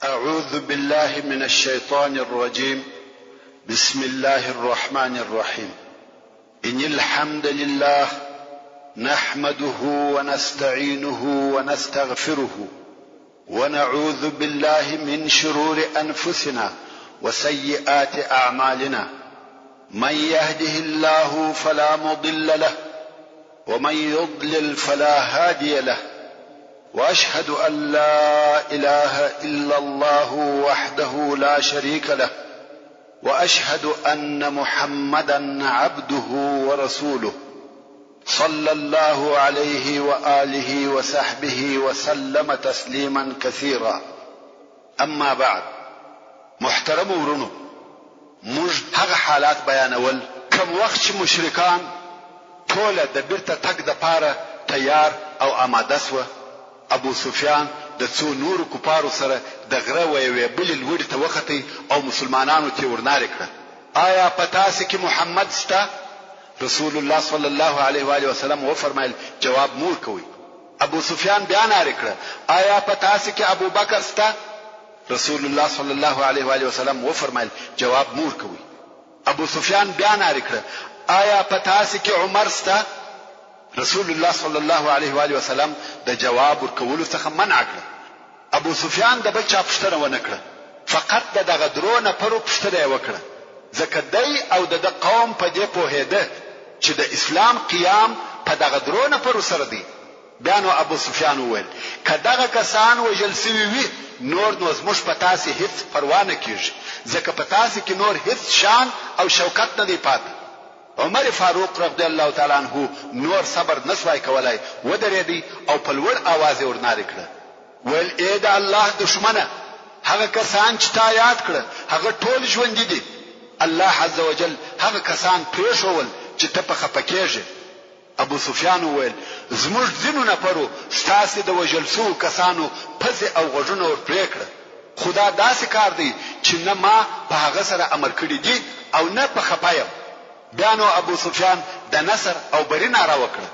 أعوذ بالله من الشيطان الرجيم بسم الله الرحمن الرحيم إن الحمد لله نحمده ونستعينه ونستغفره ونعوذ بالله من شرور أنفسنا وسيئات أعمالنا من يهده الله فلا مضل له ومن يضلل فلا هادي له واشهد ان لا اله الا الله وحده لا شريك له واشهد ان محمدا عبده ورسوله صلى الله عليه واله وصحبه وسلم تسليما كثيرا اما بعد محترم ورونو موږ هغه حالات بیانول کوم وخت چې مشرکان ټوله د بیرته تګ دپاره تیار او اماده شوه، ابو سفیان د څو نورو کفارو سره د غره و یوې بلې لوړې ته وختی او مسلمانانو تې ورنارې کړه، آیا په تاسې کې محمد شته؟ رسول الله صلی الله علیه وآله وسلم وفرمایل، جواب مه ورکوئ. ابو سفیان بیا نارې کړه، آیا په تاسې کې ابوبکر شته؟ رسول الله صلی الله علیه وآله وسلم وفرمایل، جواب مه ورکوئ. ابو سفیان بیا نارې کړه، آیا په تاسې کې عمر شته؟ رسول الله صلی الله علیه وآله وسلم د جواب ورکولو څخه منع کړه. ابو سفیان د بل چا پوښتنه ونه کړه، فقط د دغه درو نفرو پوښتنه یې وکړه، ځکه دی او د ده قوم په دې پوهېده چې د اسلام قیام په دغه درو نفرو سره دی. بیا نو ابو سفیان وویل، که دغه کسان وژل شوي وي نور نو زموږ په تاسې هیڅ پروا نه کیږي، ځکه په تاسې کې نور هیڅ شان او شوکت نه دی پاته. عمر فاروق رضی الله تعالی عنه نور صبر نه شوای کولای، ودرېدی او په لوړ آواز یې ورنارې کړه، ویل، اې د الله دښمنه! هغه کسان چې تا یاد کړه هغه ټول ژوندي دي، الله عزوجل هغه کسان پرېښوول چې ته په خپه کیږې. ابو سفیان وویل، زموږ ځینو نفرو ستاسې د وژل شوو کسانو پزې او غوږونه ور پرې کړه، خو دا داسې کار دی چې نه ما په هغه سره امر کړي دي او نه په خپه یم. بیا نو ابو سفیان د نصر او بري ناره وکړه،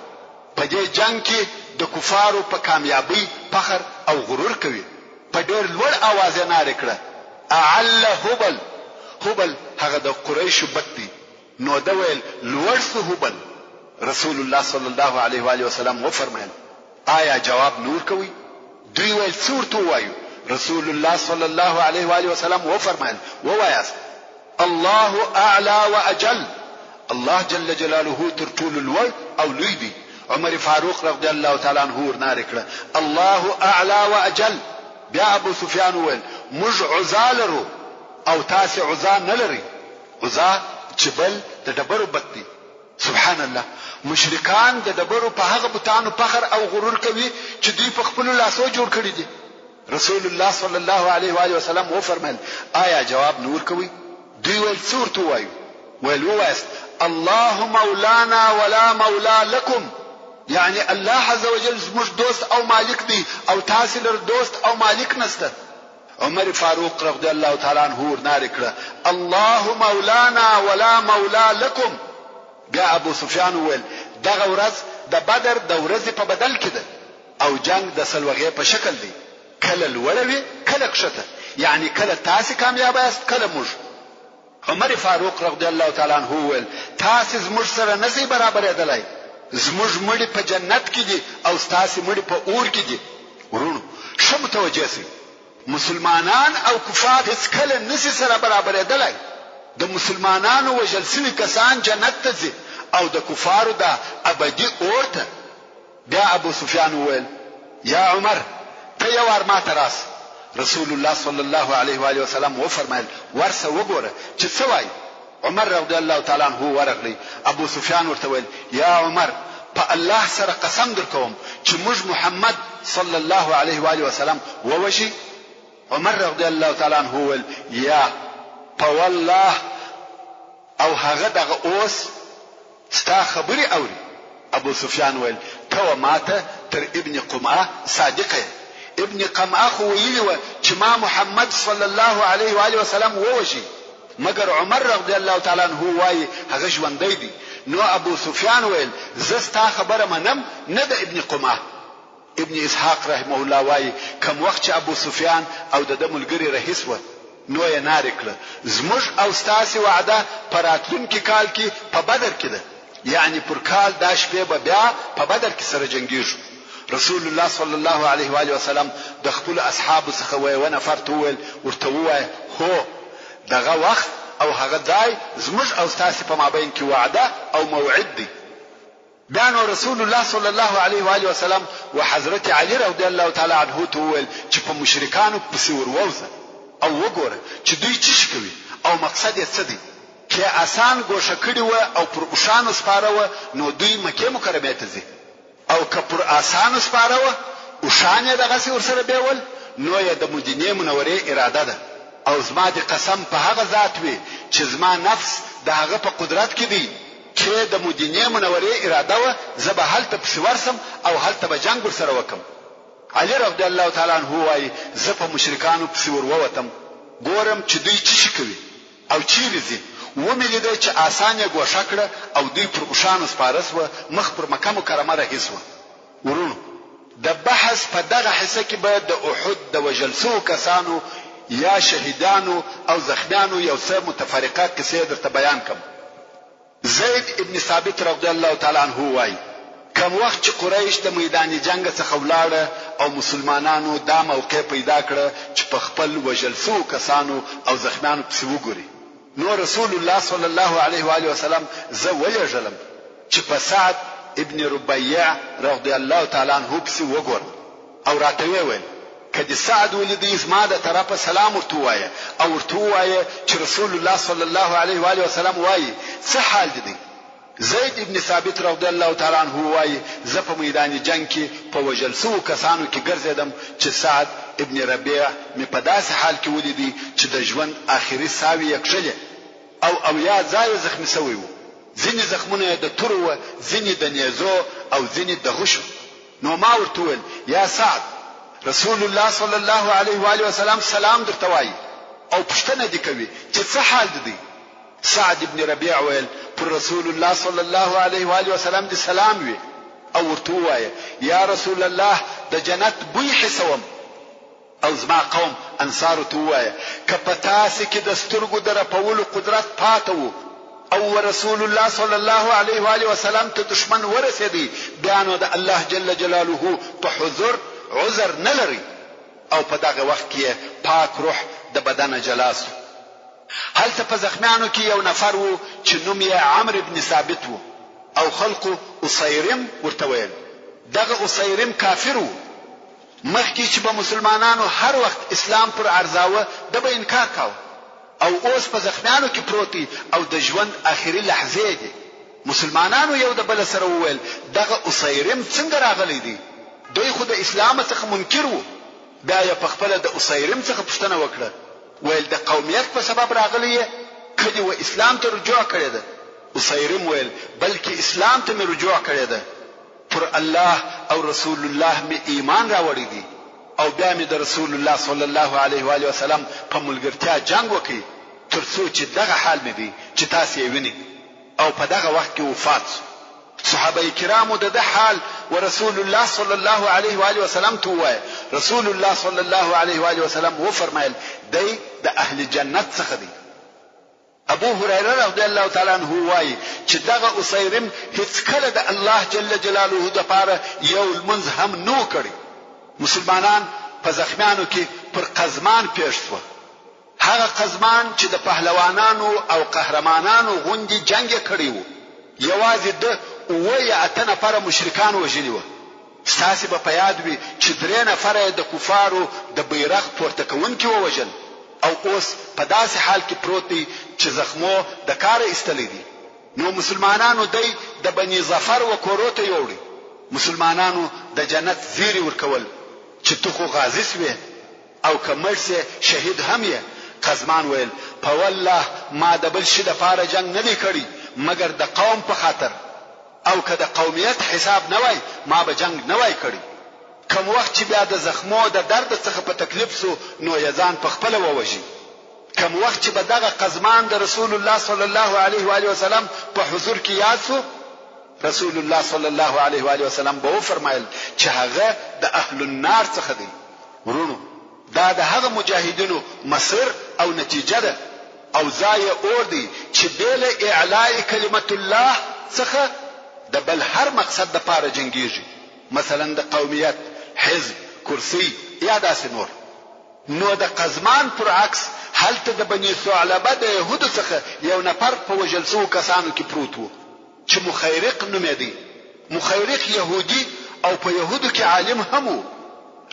په دې جنګ کې د کفارو په کامیابۍ فخر او غرور کوي، په ډېر لوړ اواز یې نارې کړه، اعل هبل، هبل هغه د قریشو بت دی، نو ده ویل، لوړ سو هبل. رسول الله صلی الله علیه وآله وسلم وفرمایل، آیا جواب نه ورکوئ؟ دوی ویل، څه ورته ووایو؟ رسول الله صلی الله علیه وآله وسلم وفرمایل، ووایاست، الله اعلی واجل، الله جل جلاله تر ټولو لوړ او لوی دی. عمر فاروق رضی الله تعالی عنه ورنارې کړه، الله اعلی واجل. بیا ابو سفیان وویل، موږ عزی لرو او تاسې عزی نه لرئ. عزی جبل د ډبرو بت دی. سبحان الله مشرکان د ډبرو په هغه بتانو فخر او غرور کوي چې دوی په خپلو لاسو جوړ کړي دي. رسول الله صلی الله علیه وآله وسلم وفرمایل، آیا جواب نه ورکوئ؟ دوی ویل، څه ورته ووایو؟ ویل، ووایاست، الله مولانا ولا مولا لکم، یعنې الله عزوجل زموږ دوست او مالک دی او تاسې لره دوست او مالک نشته. عمر فاروق رضی الله تعالی عنه ورنارې کړه، الله مولانا ولا مولا لکم، بیا ابو سفیان وویل، دغه ورځ د بدر د ورځې په بدل کې ده او جنګ د سلوغې په شکل دی، کله لوړه وي کله کښته، یعنې کله تاسې کامیابه یاست کله موږ. عمر فاروق رضی الله تعالی عنه وویل، تاسې زموږ سره نه شئ برابرېدلای، زموږ مړي په جنت کې دي او ستاسې مړي په اور کې دي. وروڼو! ښه متوجه شئ، مسلمانان او کفار هېڅکله نه شي سره برابرېدلای، د مسلمانانو وژل شوي کسان جنت ته ځي او د کفارو دا ابدي اور ته. بیا ابو سفیان وویل، یا عمر! ته یو وار ماته راسه. رسول الله صلی الله علیه وآله وسلم وفرمایل، ورسه وګوره چې څه وایي؟ عمر رضی الله تعالی عنه ورغلی، ابو سفیان ورته ویل، یا عمر! په الله سره قسم درکوم چې موږ محمد صلی الله علیه وآله وسلم ووژی؟ عمر رضی الله تعالی عنه وویل، یا په والله! او هغه دغه اوس ستا خبرې اوري. ابو سفیان ویل، ته و ماته تر ابن قمعه صادق یې، ابن قمعه خو ویلي وه چې ما محمد صلی الله علیه وآله وسلم ووژی، مګر عمر رضی الله تعالی عنه وایي هغه ژوندی دی، نو ابو سفیان ویل، زه ستا خبره منم نه د ابن قمعه. ابن اسحاق رحمه الله وايي، کوم وخت چې ابو سفیان او د ده ملګري رهي شوه، نو یې نارې کړه، زموږ او ستاسې وعده په راتلونکي کال کې په بدر کې ده، یعنې پر کال دا شپې به بیا په بدر کې سره جنګېږو. رسول الله صلی الله علیه وآله وسلم د خپلو اصحابو څخه ویوه نفر ته وویل، ورته ووایه، هو! دغه وخت او هغه ځای زموږ او ستاسې په مابین کې وعده او موعد دی. بیا نو رسول الله صلی الله علیه و آله وسلم و حضرت علی رضی الله تعالی عنه ته وویل چې په مشرکانو پسې ور ووځه او وګوره چې دوی څه شي کوي او مقصد یې څه دی. که یې اسان ګوښه کړي وه او پر اوښانو سپاره وه نو دوی مکې مکرمې ته ځي او که پر اسانو سپاره وه اوښان یې دغسې ورسره بیول نو یې د مدینې منورې اراده ده. او زما دې قسم په هغه ذات وي چې زما نفس د هغه په قدرت کې دی کۀ د مدینې منورې اراده وه زه به هلته پسې ورشم او هلته به جنګ ورسره وکړم. علي رضی الله تعالی عنه وايي، زه په مشرکانو پسې ور ووتم، ګورم چې دوی څه شي کوي او چېرې ځي، ومې لیده چې آسان یې ګوښه کړه او دوی پر اوښانو سپاره شوه مخ پر مکه مکرمه رهي شوه. وروڼو! د بحث په دغه حصه کې به د احد د وژل شوو کسانو یا شهیدانو او زخمیانو یو څه متفرقه قصې درته بیان کړم. زید ابن ثابت رضی الله تعالی عنه وايي، کوم وخت چې قریش د میدان جنګ څخه ولاړه او مسلمانانو دا موقع پیدا کړه چې په خپل وژل شوو کسانو او زخمیانو پسې وګوري نو رسول الله صلی الله علیه و آله وسلم زه ولېږلم چې په سعد ابن ربیع رضی الله تعالی عنه پسې وګورم او راته ویې ویل، که دې سعد ولیدی زما د طرفه سلام ورته ووایه او ورته ووایه چې رسول الله صلی الله علیه و آله وسلم وایي، څه حال دې دی؟ زید ابن ثابت رضی الله تعالی عنه وایي، زه په میدان جنګ کې په وژل شوو کسانو کې ګرځېدم چې سعد ابن ربیع مې په داسې حال کې ولیدی چې د ژوند آخري ساوې یې کښلې او 70 ځایه زخمي شوی و، ځینې زخمونه یې د تورو وه، ځینې د نیزو او ځینې د غشو. نو ما ورته وویل، یا سعد! رسول الله صلی الله علیه و آله وسلم سلام درته وایي او پوښتنه دې کوي چې څه حال دې دی؟ سعد بن ربیع ویل، پر رسول الله صلی الله علیه و آله وسلم دې سلام وي او ورته ووایه، یا رسول الله! د جنت بوی حسوم. او زما قوم، انصارو، ته ووایه، که په تاسې کې د سترګو د رپولو قدرت پاته وو او ورسول الله صلی الله علیه و آله وسلم ته دښمن ورسېدی بیا نو د الله جل جلاله په حضور عذر نه لرئ او په دغه وخت کې یې پاک روح د بدنه جلا شو. هلته په زخمیانو کې یو نفر وو چې نوم یې عمرو بن ثابت وو او خلقو اصیرم ورته ویل، دغه اصیرم کافر وو، مخکې چې به مسلمانانو هر وخت اسلام پر عرضاوه ده به انکار کاوه او اوس په زخمیانو کې پروت دی او د ژوند اخري لحظې دي. مسلمانانو یو د بله سره وویل، دغه اصیرم څنګه راغلی دی؟ دی خو د اسلامه څخه منکر وو. بیا یې په خپله د اصیرم څخه پوښتنه وکړه، ویل د قومیت په سبب راغلی یې که دې و اسلام ته رجوع کړې ده؟ اصیرم ویل، بلکې اسلام ته مې رجوع کړې ده. پر الله او رسول الله مې ایمان راوړی دی او بیا مې د رسول الله صلی الله علیه و آله وسلم په ملګرتیا جنګ وکړ تر څو چې دغه حال مې دی چې تاسې یې وینئ او په دغه وخت کې وفات شو. صحابه کرامو د ده حال و رسول الله صلی الله علیه و آله وسلم ته ووایه، رسول الله صلی الله علیه و آله وسلم وفرمایل، دی د اهل جنت څخه دی. ابو هريره رضی الله تعالی عنه وايي چې دغه اصيرم هيڅکله د الله جل جلاله دپاره يو لمونځ هم نه وو کړی. مسلمانان په زخميانو کې پر قزمان پېښ شوه، هغه قزمان چې د پهلوانانو او قهرمانانو غوندې جنګ يې کړی وو، يوازې ده اووه يا اته نفره مشرکان وژلي وه. ستاسې به په یاد وي چې درې نفره یې د کفارو د بیرغ پورته کوونکي ووژل او اوس په داسې حال کې پروت دی چې زخمو د کاره ایستلی دی. نو مسلمانانو دی د بني ظفر و کورو ته یوړی. مسلمانانو د جنت زیري ورکول چې ته خو غازي شوې او که مړ شې شهید هم یې. قزمان ویل، په والله ما د بل شي لپاره جنګ نه دی کړی مګر د قوم په خاطر. او که د قومیت حساب نه وای ما به جنګ نه وای کړی. کوم وخت چې بیا د زخمو د درد څخه په تکلیف شو نو یې ځان په خپله ووژی. کوم وخت چې به دغه قزمان د رسول الله صلی الله علیه و آله وسلم په حضور کې یاد شو، رسول الله صلی الله علیه وآله وسلم به وفرمایل چې هغه د اهل النار څخه دی. وروڼو! دا د هغه مجاهدینو مصیر او نتیجه ده او ځای یې اور دی چې بې له اعلاء کلمة الله څخه د بل هر مقصد لپاره جنګیږي، مثلا د قومیت، حزب، کرسۍ یا داسې نور. نو د قزمان پر عکس هلته د بني ثعلبه د یهودو څخه یو نفر په وژل شوو کسانو کې پروت وو چې مخیرق نومېدی. مخیرق یهودي او په یهودو کې عالم هم وو.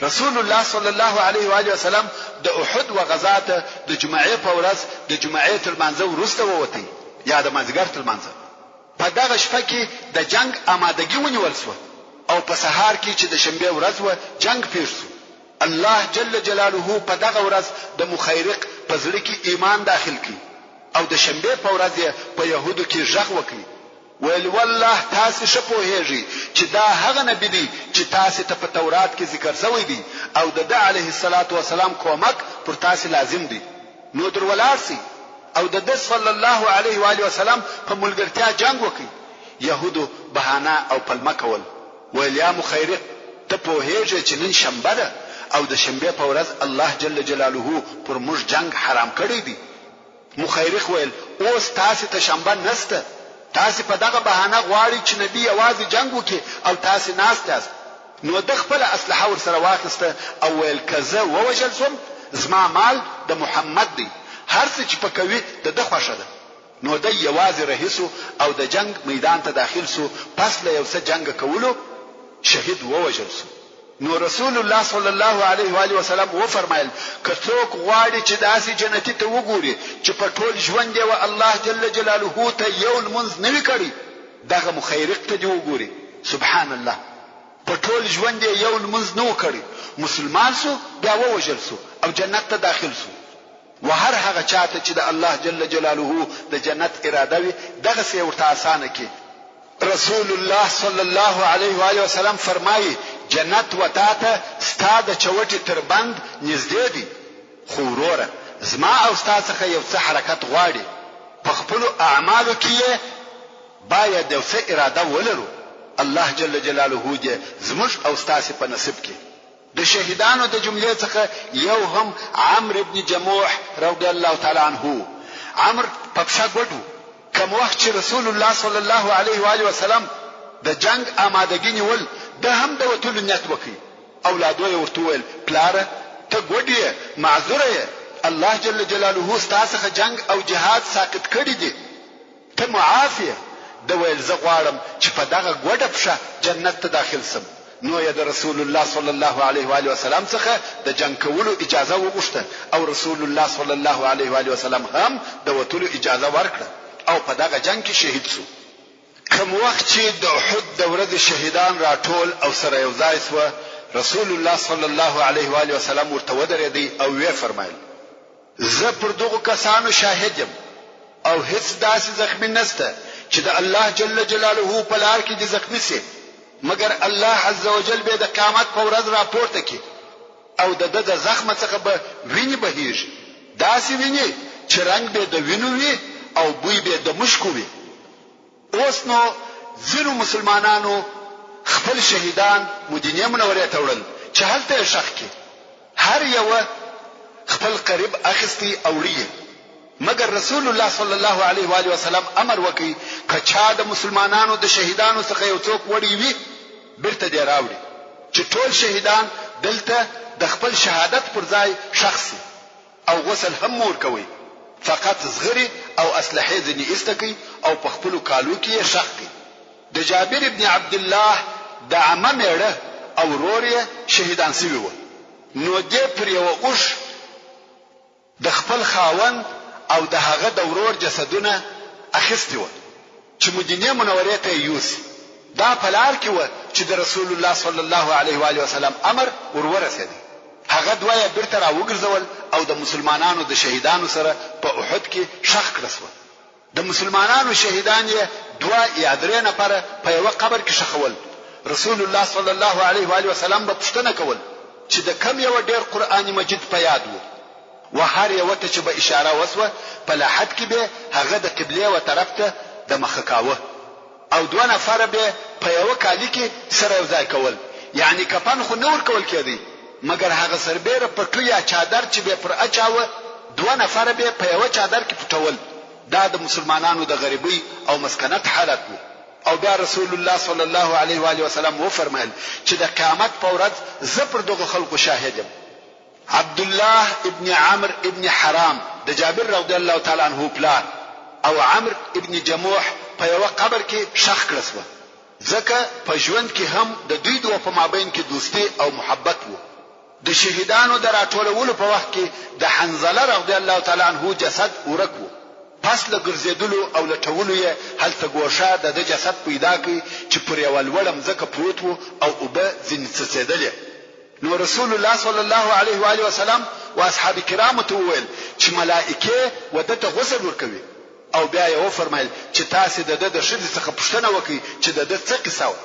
رسول الله صلی الله علیه و آله وسلم د احد و غزا ته د جمعې په ورځ د جمعې تر لمانځه وروسته ووتی یا د مازدیګر تر لمانځه. په دغه شپه کې د جنګ آمادګي ونیول شوه او په سهار کې چې د شنبې ورځ وه جنګ پېښ شو. الله جل جلاله په دغه ورځ د مخیرق په زړه کې ایمان داخل کړ او د شنبې په ورځ یې په یهودو کې ږغ وکړ ویل، والله تاسې ښه پوهیږئ چې دا هغه نبي دی چې تاسې ته په تورات کې ذکر شوی دی او د ده علیه الصلوة والسلام کومک پر تاسې لازم دی نو در ولاړ شئ او د ده صلی الله علیه وآله وسلم په ملګرتیا جنګ وکړئ. یهودو بهانه او پلمه کول. ویل یا مخیرق ته پوهیږې چې نن شنبه ده او د شنبې په ورځ الله جل جلاله پر موږ جنګ حرام کړی دی. مخیرق ویل اوس تاسې ته شنبه نشته، تاسې په دغه بهانه غواړئ چې نبي یوازې جنګ وکړي او تاسې ناست یاست. نو ده خپله اسلحه ورسره واخیسته او ویل که زه ووژل شوم زما مال د محمد دی هر څه چې په کوي د ده خوښه ده. نو دی یوازې رهي شو او د جنګ میدان ته داخل شو، پس له یو څه جنګ کولو شهید ووژل شو. نو رسول الله صلی الله علیه وآله وسلم وفرمایل، که څوک غواړي چې داسې جنتي ته وګوري چې په ټول ژوند یې و الله جل جلاله ته یو لمونځ نه وي کړی، دغه مخیرق ته دې وګوري. سبحان الله! په ټول ژوند یې یو لمونځ نه و کړی، مسلمان شو بیا ووژل شو او جنت ته داخل شو. و هر هغه چا ته چې د الله جل جلاله د جنت اراده وي دغسې یې ورته اسانه کړي. رسول الله صلی الله علیه و آله وسلم فرمايي، جنت و تا ته ستا د چوټې تر بند نږدې دی، خو وروره زما او ستا څخه یو څه حرکت غواړي، په خپلو اعمالو کې یې باید یو څه اراده ولرو، الله جل جلاله دې زموږ او ستاسې په نصیب کړي. د شهیدانو د جملې څخه یو هم عمرو بن جموح رضی الله تعالی عنه وو. عمرو په پښه ګوډ وو. کوم وخت چې رسول الله صلی الله علیه و آله وسلم د جنګ آمادګي نیول، ده هم د وتلو نیت وکړ. اولادو یې ورته وویل، پلاره! ته ګوډ یې، معذوره یې، الله جل جلاله ستا څخه جنګ او جهاد ساقط کړي دي. ته معاف یې؟ ده ویل، زه غواړم چې په دغه ګوډه پښه جنت ته داخل شم، نو یې د رسول الله صلی الله علیه وآله وسلم څخه د جنګ کولو اجازه وغوښته او رسول الله صلی الله علیه وآله وسلم هم د وتلو اجازه ورکړه او په دغه جنګ کې شهید شو. کوم وخت چې د احد د ورځې شهیدان راټول او سره یو ځای شوه، رسول الله صلی الله علیه وآله وسلم ورته ودرېدی او ویې فرمایل، زه پر دغو کسانو شاهد یم او هیڅ داسې زخمي نشته چې د الله جل جلاله په لار کې دې زخمي شي مګر الله عزوجل به د قیامت په ورځ راپورته کړي او د ده د زخمه څخه به وینې بهیږي داسې وینې چې رنګ به د وینو وي او بوی به د مشکو وي. اوس نو ځینو مسلمانانو خپل شهیدان مدینې منورې ته وړل چې هلته یې ښخ کړي. هر یوه خپل قریب اخیستی او وړي یې. مګر رسول الله صلی الله علیه و آله وسلم امر وکړ، که چا د مسلمانانو د شهیدانو څخه یو څوک وړی وي، بیرته دې راوړي چې ټول شهیدان دلته د خپل شهادت پر ځای ښخ شي. او غسل هم مه ورکوئ، فقط زغرې او اسلحې ځنې ایسته کړئ او په خپلو کالو کې یې ښخ کړئ. د جابر بن عبدالله د عمه مېړه او ورور یې شهیدان شوي وه، نو دې پر یوه اوښ د خپل خاوند او د هغه د ورور جسدونه اخیستي وه. چې مدینې منورې ته یې یوسي. دا په لار کې وه چې د رسول الله صلی الله علیه وآله وسلم امر ور ورسېدی. هغه دوه یې بیرته راوګرځول او د مسلمانانو د شهیدانو سره په احد کې ښخ کړه شوه. د مسلمانانو شهیدان یې دوه یا درې نفره په یوه قبر کې ښخول. رسول الله صلی الله علیه وآله وسلم به پوښتنه کول چې د کوم یوه ډېر قرآن مجید په یاد وو؟ و هر یوه ته چې به اشاره وشوه په لحد کې به هغه د قبلې و طرف ته د مخه کاوه. او دوه نفره به په یوه کالي کې سره یو ځای کول، یعنې کفن خو نه ورکول کېدی، مګر هغه سربېره پټو یا چادر چې به پر اچاوه، دوه نفره به په یوه چادر کې پټول، دا د مسلمانانو د غریبۍ او مسکنت حالت وو. او بیا رسول الله صلی الله علیه وآله وسلم وفرمایل چې د قیامت په ورځ زه پر دغو خلکو شاهد یم. عبدالله ابن عمرو ابن حرام د جابر رضی الله تعالی عنه پلار او عمرو ابن جموح په یوه قبر کې ښخ کړه شوه ځکه په ژوند کې هم د دوی دوه په مابین کې دوستي او محبت وو. د شهیدانو د راټولولو په وخت کې د حنظله رضی الله تعالی عنه جسد ورک وو. پس له ګرځېدلو او لټولو یې هلته ګوښه د ده جسد پیدا کړ چې پر یوه لوړه مځکه پروت وو او اوبه ځینې څڅېدلې. نو رسول الله صلی الله علیه و آله وسلم و اصحاب کرامو ته وویل چې ملائکې و ده ته غسل ورکوي او بیا یې وفرمایل چې تاسې د ده د ښځې څخه پوښتنه وکړئ چې د ده څه قصه وه؟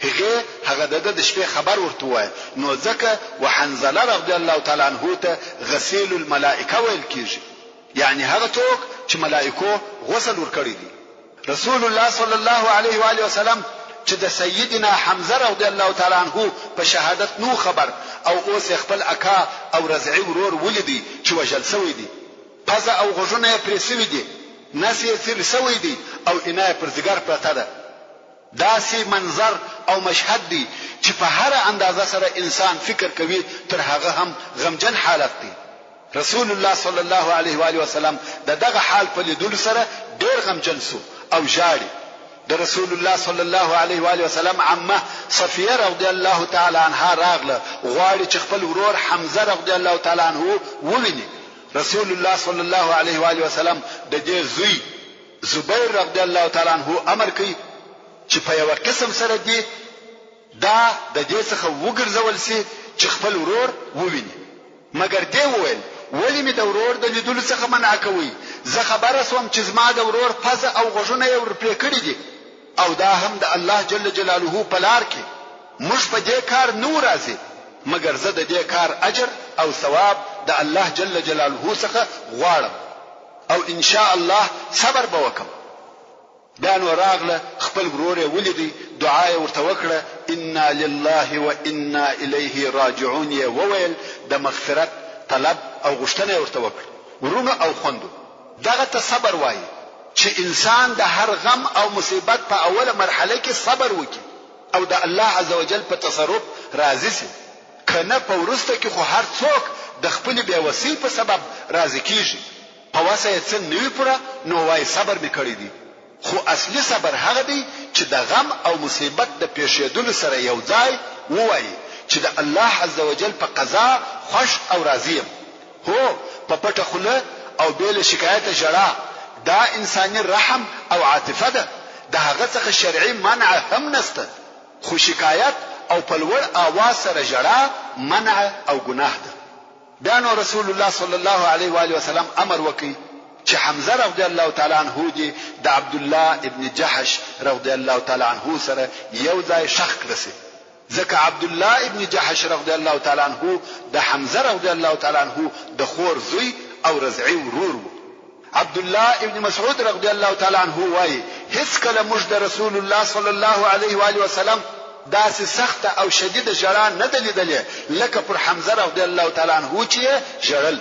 هغې هغه د ده د شپې خبر ورته ووایه، نو ځکه و حنظله رضی الله تعالی عنه ته غسیل الملائکه ویل کیږي یعنې هغه څوک چې ملائکو غسل ورکړی دی. رسول الله صلی الله علیه و آله وسلم چې د سیدنا حمزه رضی الله تعالی عنه په شهادت نه وو خبر او اوس یې خپل اکا او رضعي ورور ولیدی چې وژل شوی دی، پزه او غوږونه یې پرې شوي دي، نس یې څیري شوی دی او اینه یې پر ځیګر پرته ده. داسې منظر او مشهد دی چې په هره اندازه سره انسان فکر کوي تر هغه هم غمجن حالت دی. رسول الله صلی الله علیه و آله وسلم د دغه حال په لیدلو سره ډېر غمجن شو او ژاړي. د رسول الله صلی الله علیه و آله وسلم عمه صفیه رضی الله تعالی عنها راغله غواړي چې خپل ورور حمزه رضی الله تعالی عنه وویني. رسول الله صلی الله علیه و آله وسلم د دې زوی زبیر رضی الله تعالی عنه امر کوي چې په یوه قسم سره دې دا د دې څخه وګرځول شي چې خپل ورور وویني. مګر دې وویل، ولې مې د ورور د لیدلو څخه منع کوئ؟ زه خبره شوم چې زما د ورور پزه او غوږونه یې ور پرې کړي دي او دا هم د الله جل جلاله په لار کې. موږ په دې کار نه وو راضي، مګر زه د دې کار اجر او ثواب د الله جل جلاله څخه غواړم او ان شاء الله صبر به وکړم. بیا نو راغله خپل ورور یې ولیدی، دعا یې ورته وکړه، انا لله و انا الیه راجعون یې وویل، د مغفرت طلب او غوښتنه یې ورته وکړه. وروڼو او خوندو! دغه ته صبر وایي چې انسان د هر غم او مصیبت په اوله مرحله کې صبر وکړي او د الله عزوجل په تصرف راضي شي، که نه په وروسته کې خو هر څوک د خپلې بې وسۍ په سبب راضي کیږي. په وسه یې څه نه وي پوره نو وایي صبر مې کړی دی، خو اصلي صبر هغه دی چې د غم او مصیبت د پېښېدلو سره یو ځای ووایي چې د الله عزوجل په قضا خوښ او راضي یم. هو په پټه خوله او بې له شکایته ژړا دا انساني رحم او عاطفه ده، د هغه څخه شرعي منع هم نشته، خو شکایت او په لوړ آواز سره ژړا منع او ګناه ده. بیا نو رسول الله صلی الله علیه و آله وسلم امر وکړ چې حمزه رضی الله تعالی عنه دې د عبدالله ابن جحش رضی الله تعالی عنه سره یو ځای ښخ کړه شي ځکه عبدالله ابن جحش رضی الله تعالی عنه د حمزه رضی الله تعالی عنه د خور زوی او رضعي ورور وو. عبدالله ابن مسعود رضی الله تعالی عنه وايي، هیڅکله موږ د رسول الله صلی الله علیه و آله وسلم داسې سخته او شدیده ژړا نه ده لیدلې لکه پر حمزه رضی الله تعالی عنه چې یې ژړل.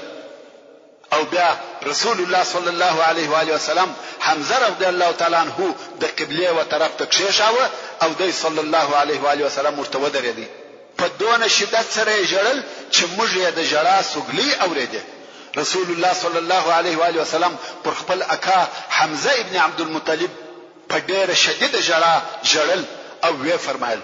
او بیا رسول الله صلی الله علیه و آله وسلم حمزه رضی الله تعالی عنه د قبلې و طرف ته کښېښاوه او دی صلی الله علیه و آله وسلم ورته ودرېدی. په دونه شدت سره یې ژړل چې موږ یې د ژړا سوګلۍ اورېدې. رسول الله صلی الله علیه و آله وسلم پر خپل اکا حمزه ابن عبدالمطلب په ډېره شدیده ژړا ژړل او ویې فرمایل،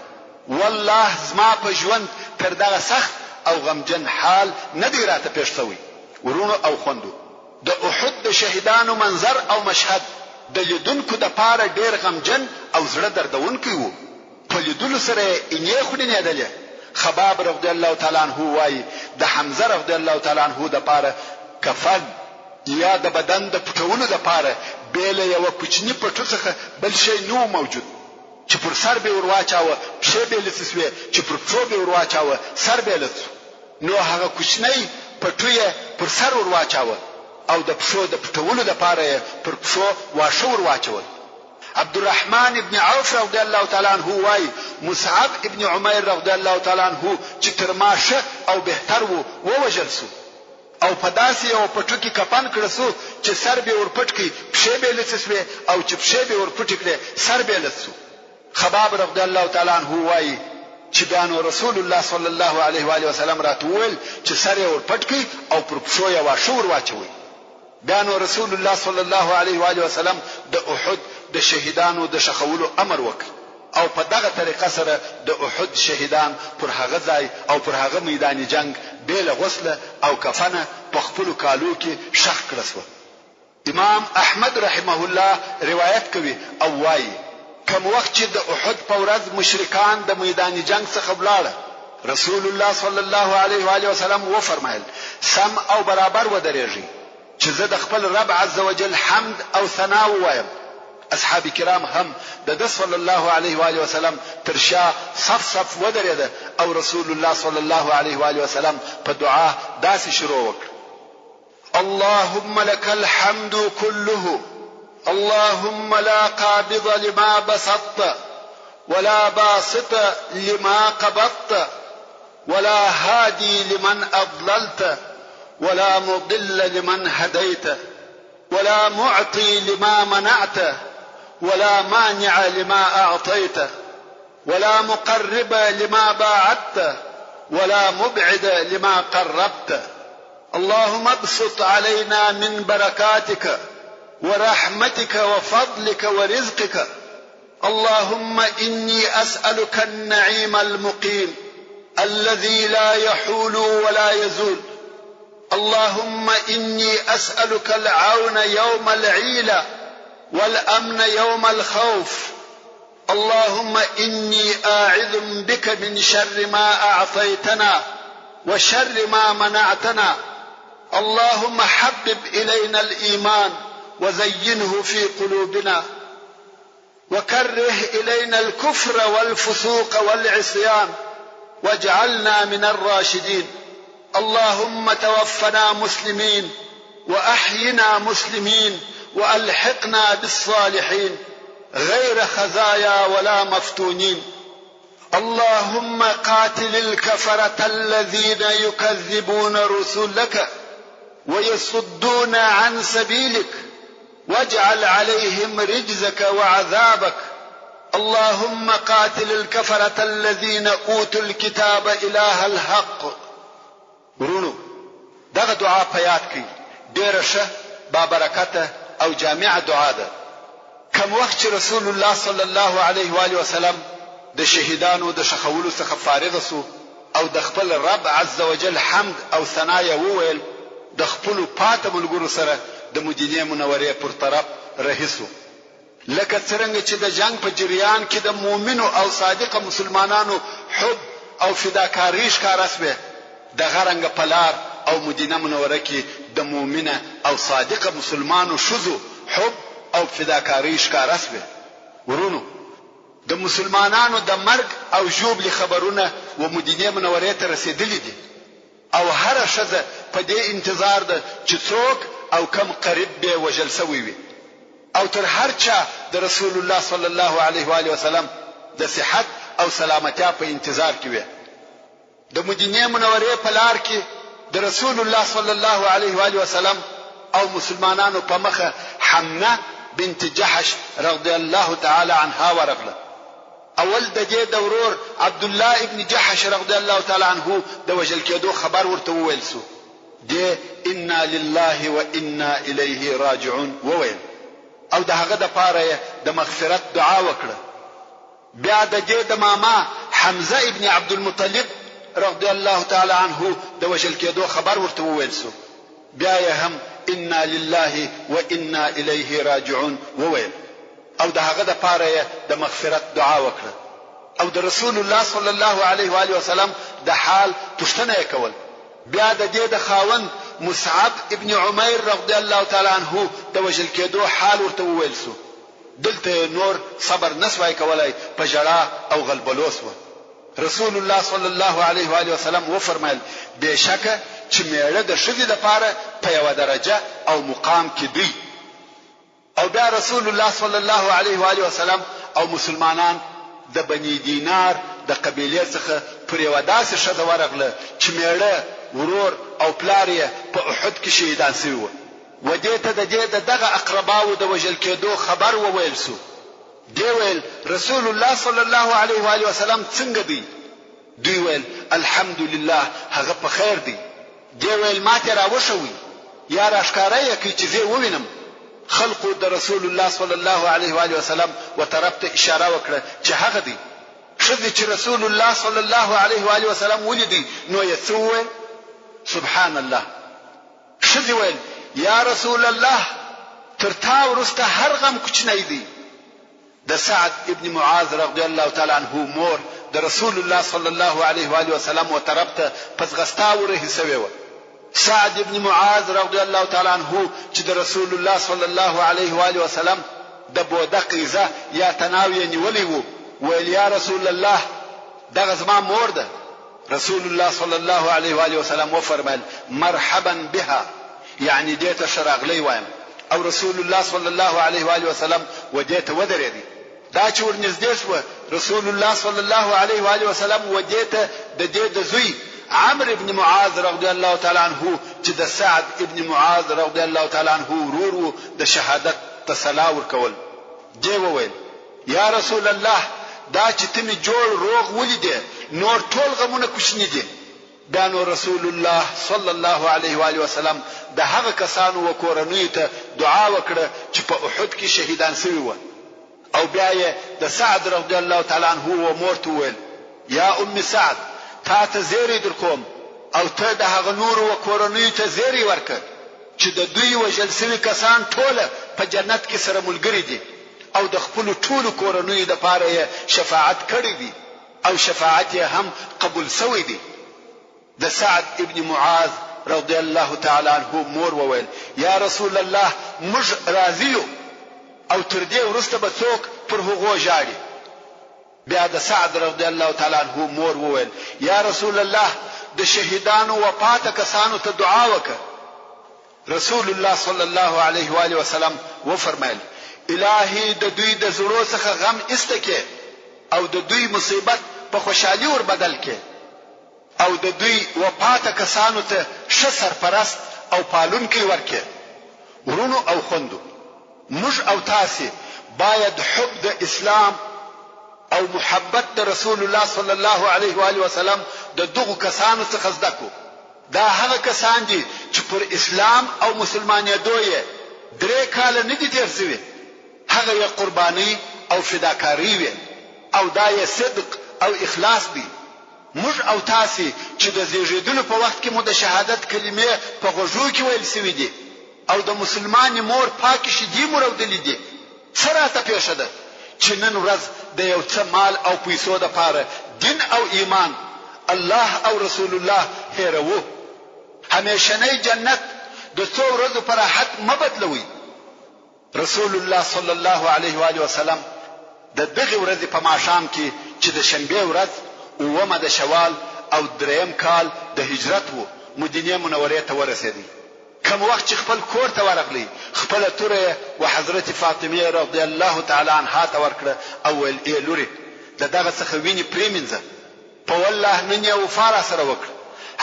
والله زما په ژوند تر دغه سخت او غمجن حال نه دی راته پېښ شوی. وروڼو او خوندو! د احد د شهیدانو منظر او مشهد د لیدونکو دپاره ډېر غمجن او زړه دردونکی وو. په لیدلو سره یې اینې خړینېدلې. خباب رضی الله تعالی عنه وايي، د حمزه رضی الله تعالی عنه دپاره کفن یا د بدن د پټولو دپاره بې له یوه کوچني پټو څخه بل شی نه وو موجود، چې پر سر بې ور واچاوه پښې بې لڅې شوې، چې پر پښو بې ور واچاوه سر بې لڅ شو، نو هغه کوچنی پټو یې پر سر ور واچاوه او د پښو د پټولو دپاره یې پر پښو واښه ور واچول. عبدالرحمن ابن عوف رضی الله تعالی عنه وايي، مصعب ابن عمیر رضی الله تعالی عنه چې تر ما ښه او بهتر وو، ووژل شو او په داسې یوه پټو کې کفن کړه شو چې سر بې ور پټ کړ، پښې بې لڅې شوې او چې پښې بې ور پټې کړې، سر بې لڅ شو. خباب رضی الله تعالی عنه وايي چې بیا نو رسول الله صلی الله علیه وآله وسلم راته وویل چې سر یې ور پټ کړئ او پر پښو یې واښه ور واچوئ. بیا نو رسول الله صلی الله علیه وآله وسلم د احد د شهیدانو د ښخولو امر وکړ او په دغه طریقه سره د احد شهیدان پر هغه ځای او پر هغه میدان جنګ بې له غسله او کفنه په خپلو کالو کې ښخ کړه شوه. امام احمد رحمه الله روایت کوي او وايي، کوم وخت چې د احد په ورځ مشرکان د میدان جنګ څخه ولاړه، رسول الله صلی الله علیه وآله وسلم وفرمایل، سم او برابر ودرېږئ چې زه د خپل رب عزوجل حمد او ثنا ووایم. اصحاب کرام هم د ده صلی الله علیه وآله وسلم تر شا صف صف ودرېده او رسول الله صلی الله علیه وآله وسلم په دعا داسې شروع وکړه. اللهم لك الحمد كله اللهم لا قابض لما بسطت ولا باسط لما قبضت ولا هادي لمن أضللت ولا مضل لمن هديت ولا معطي لما منعت ولا مانع لما أعطيت ولا مقرب لما باعدت ولا مبعد لما قربت اللهم ابسط علينا من بركاتك ورحمتك وفضلك ورزقك اللهم إني أسألك النعيم المقيم الذي لا يحول ولا يزول اللهم إني أسألك العون يوم العيلة والأمن يوم الخوف اللهم إني آعذ بك من شر ما أعطيتنا وشر ما منعتنا اللهم حبب إلينا الإيمان وزينه في قلوبنا وكره إلينا الكفر والفسوق والعصيان واجعلنا من الراشدين اللهم توفنا مسلمين وأحينا مسلمين وألحقنا بالصالحين غير خزايا ولا مفتونين اللهم قاتل الكفرة الذين يكذبون رسلك ويصدون عن سبيلك واجعل عليهم رجزك وعذابك اللهم قاتل الكفرة الذين أوتوا الكتاب إله الحق وروڼو دغه دعا په یاد کړئ ډیره ښه بابرکته او جامعه دعا ده کوم وخت چې رسول الله صلی الله علیه و آله وسلم د شهیدانو د ښخولو څخه فارغ شو او د خپل رب عزوجل حمد او ثنا یې وویل د خپلو پاته ملګرو سره د مدینې منورې پر طرف رهي شو. لکه څرنګه چې د جنګ په جریان کې د مؤمنو او صادقه مسلمانانو حب او فداکارۍ ښکاره شوې، دغه رنګه په لار او مدینه منوره کې د مؤمنه او صادقه مسلمانو ښځو حب او فداکارۍ ښکاره شوې. وروڼو! د مسلمانانو د مرګ او ژوبلې خبرونه و مدینې منورې ته رسېدلي دي. او هره ښځه په دې انتظار ده چې څوک او کوم قریب بې وژل شوی وي او تر هر چا د رسول الله صلی الله علیه وآله وسلم د صحت او سلامتیا په انتظار کې وي. د مدینې منورې په لار کې د رسول الله صلی الله علیه وآله وسلم او مسلمانانو په مخه حمنه بنت جحش رضی الله تعالی عنها ورغله. اول د دې د ورور عبدالله ابن جحش رضی الله تعالی عنه د وژل کېدو خبر ورته وویل شو، دې انا لله و انا الیه راجعون وویل او د هغه دپاره یې د مغفرت دعا وکړه. بیا د دې د ماما حمزه ابن عبدالمطلب رضی الله تعالی عنه د وژل کېدو خبر ورته وویل شو، بیا یې هم انا لله و انا الیه راجعون وویل او د هغه دپاره یې د مغفرت دعا وکړه او د رسول الله صلی الله علیه و آله وسلم د حال پوښتنه یې کول. بیا د دې د خاوند مصعب ابن عمیر رضی الله تعالی عنه د وژل کېدو حال ورته وویل شو، دلته یې نور صبر نه شوای کولای په ژړا او غلبلو شوه. رسول الله صلی الله علیه و آله وسلم وفرمایل، بې شکه چې مېړه د ښځې لپاره په یوه درجه او مقام کې دی. او بیا رسول الله صلی الله علیه و آله وسلم او مسلمانان د بني دینار د قبیلې څخه پر یوه داسې ښځه ورغله چې مېړه، ورور او پلار یې په احد کې شهیدان شوي وو. و دې ته د دې د دغه اقرباوو د وژل کېدو خبر وویل شو. دې ویل، رسول الله صلی الله علیه و آله وسلم څنګه دی؟ دوی ویل، الحمدلله هغه په خیر دی. دې ویل، ماته راوښوئ یا راښکاره یې کړئ چې زه یې ووینم. خلقو د رسول الله صلی الله علیه و آله وسلم و طرف ته اشاره وکړه چې هغه دی. ښځې چې رسول الله صلی الله علیه و آله وسلم ولیدی نو یې څه وویل؟ سبحان الله! ښځې ویل، یا رسول الله! تر تا وروسته هر غم کوچنی دی. د سعد ابن معاذ رضی الله تعالی عنه مور د رسول الله صلی الله علیه و آله وسلم و طرف ته په ځغستا ورهي شوې وه. سعد ابن معاذ رضی الله تعالی عنه چې د رسول الله صلی الله علیه و آله وسلم د بوده قیزه یا تناو یې نیولی وو، ویل، یا رسول الله! دغه زما مور ده. رسول الله صلی الله علیه و آله وسلم وفرمایل، مرحبا بها، یعنی دې ته ښه راغلی وایم او رسول الله صلی الله علیه و آله وسلم و دې ته ودرېدی. دا چې ورنږدې شوه، رسول الله صلی الله علیه و آله وسلم و دې ته د دې د زوی عمرو بن معاذ رضی الله تعالی عنه چې د سعد ابن معاذ رضی الله تعالی عنه ورور و د شهادت تسلا ورکول. دې وویل، یا رسول الله! دا چې ته مې جوړ روغ ولیدې، نور ټول غمونه کوچني دي. بیا نو رسول الله صلی الله علیه وآله وسلم د هغه کسانو و کورنیو ته دعا وکړه چې په احد کې شهیدان شوي وه او بیا یې د سعد رضی الله تعالی عنه و مور ته وویل، یا ام سعد! تا ته زیری درکوم او ته د هغه نورو و کورنیو ته زیری ورکړه چې د دوی وژل شوي کسان ټوله په جنت کې سره ملګري دي او د خپلو ټولو کورنیو لپاره یې شفاعت کړی دی او شفاعت یې هم قبول شوی دی. د سعد ابن معاذ رضی الله تعالی عنه مور وویل، یا رسول الله موږ راضي یو او تر دې وروسته به څوک پر هغو ژاړي؟ بیا د سعد رضی الله تعالی عنه مور وویل، یا رسول الله د شهیدانو و پاته کسانو ته دعا وکړه. رسول الله صلی الله علیه و آله وسلم وفرمایل، الهي د دوی د زړو څخه غم ایسته کړې او د دوی مصیبت په خوشحالي ور بدل کړې او د دوی و پاته کسانو ته ښه سرپرست او پالونکی ورکړې. وروڼو او خوندو! موږ او تاسې باید حب د اسلام او محبت د رسول الله صلی الله علیه و آله وسلم د دغو کسانو څخه زده کړو. دا هغه کسان دي چې پر اسلام او مسلمانېدو یې درې کاله نه دي تېر شوي، هغه یې قربانۍ او فداکارۍ وې او دا یې صدق او اخلاص دی. موږ او تاسې چې د زېږېدلو په وخت کې مو د شهادت کلمې په غوږو کې ویل شوې دي او د مسلمانې مور پاکې شیدې مو رودلې دي، څه راته پېښه ده چې نن ورځ د یو څه مال او پیسو لپاره دین او ایمان، الله او رسول الله هېروو؟ همېشنی جنت د څو ورځو په راحت مه بدلوئ. رسول الله صلی الله علیه و آله وسلم د دغې ورځې په ماښام کې چې د شنبې ورځ، اوومه د شوال او درېیم کال د هجرت و، مدینې منورې ته ورسېدی. کوم وخت چې خپل کور ته ورغلی، خپله توره یې و حضرت فاطمې رضی الله تعالی عنها ته ورکړه او ویل، اې لورې! د دغه څخه وینې پرېمینځه. په والله نن یې وفا راسره وکړه.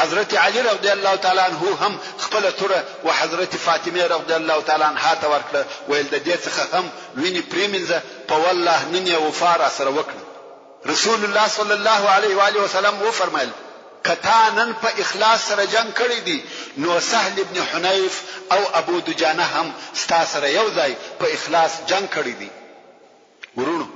حضرت علی رضی الله تعالی عنه هم خپله توره و حضرت فاطمې رضی الله تعالی عنها ته ورکړه، ویل د دې څخه هم وینې پرېمینځه، په والله نن یې وفا راسره وکړه. رسول الله صلی الله علیه و آله وسلم وفرمایل، که تا نن په اخلاص سره جنګ کړی دی نو سهل ابن حنیف او ابو دجانه هم ستا سره یو ځای په اخلاص جنګ کړی دی. وروڼو!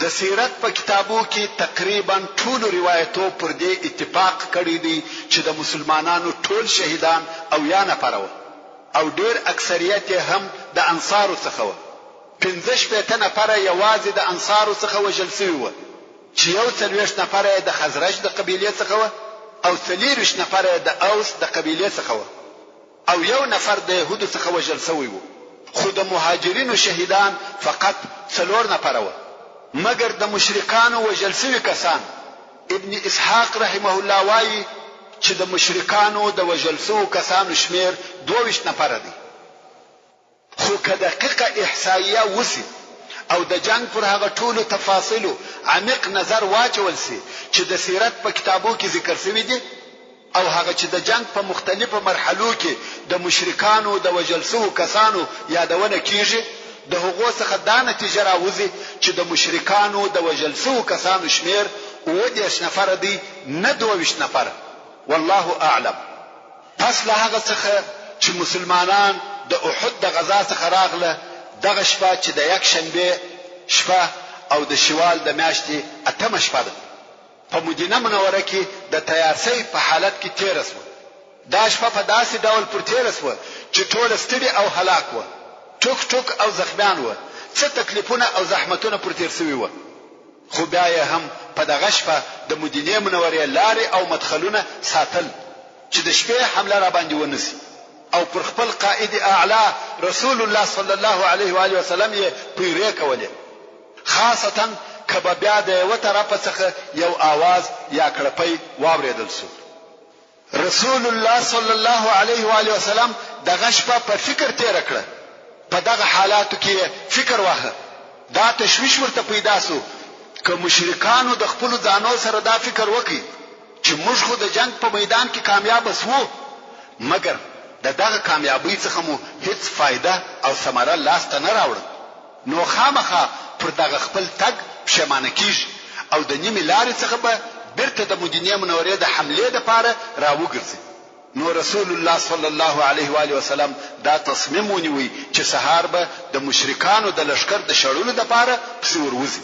د سیرت په کتابو کې تقریباً ټولو روایتو پر دې اتفاق کړی دی چې د مسلمانانو ټول شهیدان 70 نفره وه او ډېر اکثریت یې هم د انصارو څخه وه. 65 نفره یوازې د انصارو څخه وژل شوي وه چې 41 نفره یې د خزرج د قبیلې څخه وه او 24 نفره یې د اوس د قبیلې څخه وه. او یو نفر د یهودو څخه وژل شوی وو، خو د مهاجرینو شهیدان فقط څلور نفره وه، مګر د مشرکانو وژل شوي کسان، ابن اسحاق رحمه الله وایي چې د مشرکانو د وژل شوو کسانو شمېر 22 نفره دی. خو خو که دقیقه احصائیه وشي او د جنګ پر هغه ټولو تفاصیلو عمیق نظر واچول شي چې د سیرت په کتابو کې ذکر شوي دي او هغه چې د جنګ په مختلفو مرحلو کې د مشرکانو د وژل شوو کسانو یادونه کیږي، د هغو څخه دا نتیجه راوځي چې د مشرکانو د وژل شوو کسانو شمېر 37 نفره دی نه 22 نفره. والله اعلم. پس له هغه څخه چې مسلمانان د احد د غزا څخه راغله، دغه شپه چې د یکشنبې شپه او د شوال د میاشتې اتمه شپه ده، په مدینه منوره کې د تیارسئ په حالت کې تېره شوه. دا شپه په داسې ډول پر تېره شوه چې ټوله ستړي او هلاک وه، ټوک ټوک او زخمیان وه، څه تکلیفونه او زحمتونه پر تېر شوي وه، خو بیا یې هم په دغه شپه د مدینې منورې لارې او مدخلونه ساتل چې د شپې حمله راباندې ونه شي او پر خپل قائد اعلی رسول الله صلی الله علیه وآله وسلم یې پیرې کولې. خاصتاً که به بیا د یوه طرفه څخه یو آواز یا کړپی واورېدل شو. رسول الله صلی الله علیه و آله وسلم دغه شپه په فکر تېره کړه، په دغه حالاتو کې یې فکر واهه، دا تشویش ورته پیدا شو که مشرکانو د خپلو ځانو سره دا فکر وکړ چې موږ خو د جنګ په میدان کې کامیابه شوو، مګر د دغه کامیابۍ څخه مو هیڅ فایده او ثمره لاس ته نه راوړه. نو خامخا پر دغه خپل تګ پښېمانه کېږي او د نیمې لارې څخه به بیرته د مدینې منورې د حملې لپاره راوګرځي. نو رسول الله صلی الله علیه وآله وسلم دا تصمیم ونیوی چې سهار به د مشرکانو د لښکر د شړلو لپاره پسې وروځي.